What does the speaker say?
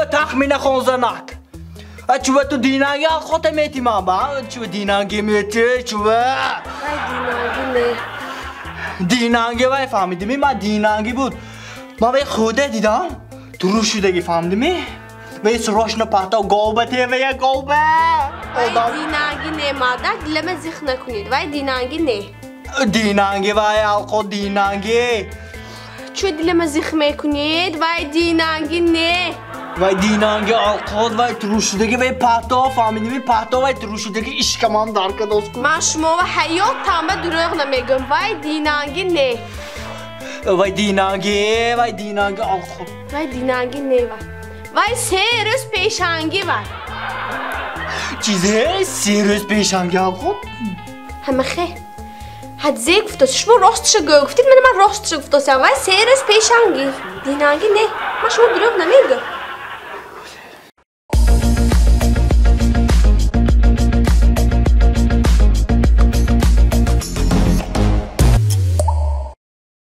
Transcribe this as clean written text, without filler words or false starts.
Тахмина хонзанак. Чува ту динанги алқота мети ман ба? Чува динанги мети? Чува? Вай динанги не. Динанги вай фаҳмидими? Ман динанги буд. Ман вай худа дидам. Дуруст шудаги фаҳмидими? Вай срочно пахта голба тевая голба. Вай динанги не, мардак, дилама зих накунед. Вай динанги не. Динанги вай алқо динанги. Чӯ дилама зих мекунед? Вай динанги не. Вай динанги алқот вай турушудаги вай пахто фаҳмидими? Пахто вай турушудаги ишкамам дарка доску. Ман шумова ҳаёт тама дурӯғ намегӯям. Вай динанги не. Вай динанги, вай динанги алқот. Вай динанги не вай. Вай се рӯз пешанги вай. Чизе? Се рӯз пешанги алқот? Ҳамахе. Ҳадзе гуфтос, шумо ростша гӯ гуфтед, мана ман ростша гуфтосам. Вай се рӯз пешанги. Динанги не. Ман шумо дурӯғ намегӯям.